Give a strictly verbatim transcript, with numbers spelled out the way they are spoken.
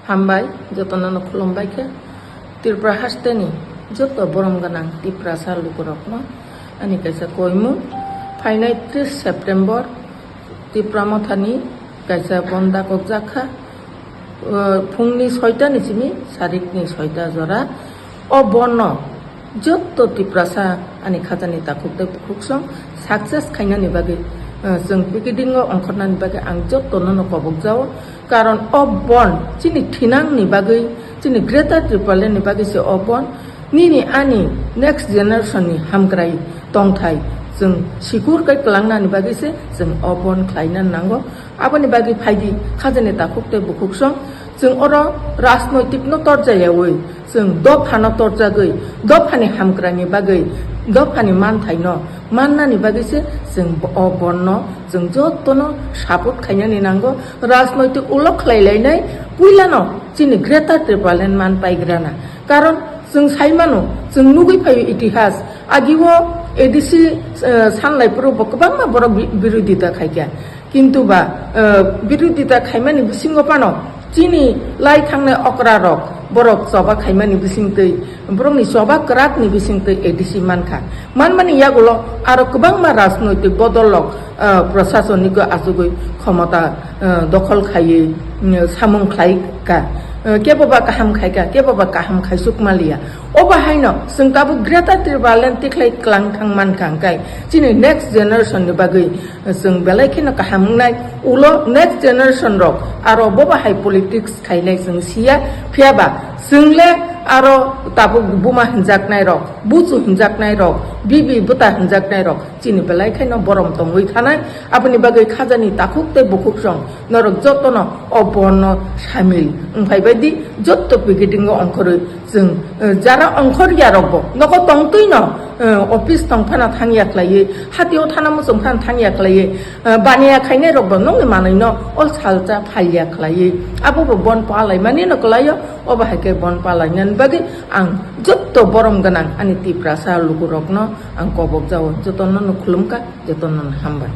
Hambai, jotono no khulumbai khe. Tripura hasteni joto borom gwnang Tiprasa lukurokno ani kaisa koimung. Phainai tris September Tipra Mothani kaisa bon dakokjak kha, uh, phungni soita ni simi sarikni soita jora. O bonno jotto Tiprasa ani khajani takhuk tei bukhuksong success khainani bagwi, uh, chwng picketing o ongkhornani bagwi ang jottono no kobokjao. Karon o bon chini thinangni bagwi, chini Greater Tipraland ni bagwi se o bon. Nini ani next generation ni hamkrai tongthai chwng sikur kai kwlangnani bagwi se chwng o bon khlaina nango. Aboni bagwi phaidi khajani takhuk tei bukhuksong. Chwng oro rajnoitik no torjayawi, chwng dophano torjagwi, dophani hamkraini bagwi, dophani manthaino mannani bagwi se chwng o bonno chwng jottono support khainani nango. Rajnoitik ulo khlai lainai puilano chini Greater Tipraland man paigrana. Karon chwng sai mano, chwng nugwi phaio itihas. Agio A D C, eh, sanlai phuru bo kwbangma borok bi-, birodita khaikha. Kintu ba, eh, birodita khaimani bisingo phano chini lai thangnai okra rok borok choba khaimani bisingtwi, borokni choba kwrakni bisingtwi A D C mankha. Manmani yagulo aro kwbangma rajnoitik bodol rok, eh, prasasoniko achugwi khomota, eh, dokhol khaiwi, mm, samung khlai kha. Eh, kebo ba kaham khai kha, kebo ba kaham khaisuk maliya. O bahaino chwng tabuk Greater Tipraland tikhlai kwlang thang mankha, hwnkhe chini next generation ni bagwi chwng belai kheno kaham wngnai. Ulo next generation rok aro bo bahai politics khainai chwng siya, phiya ba chwng le aro tabuk buma hinjaknai rok, buchu hinjaknai rok, bibi bwta hinjaknai rok chini belai kheno borom tongwi thanai. Aboni bagwi khajani takhuk tei bukhuksong norok jotono o bonno samil wngphai bai di, jotto picketing o ongkhorwi. Chwng, eh, jara ongkhor ya rok bo nogo tongtwi no, eh, office tong phano thang ya khlaiwi, hatio thana muchung phano thang ya khlaiwi, eh, baniya khainai rok bo nokni manwi no o salsa phal ya khlaiwi. Abo bo bon palai mani no kwlaio, obo hai khe bon palai nani bagwi ang jotto borom gwnang ani Tiprasa lukurok no ang kobok jao, jotono no khulum kha, jotono no hambai.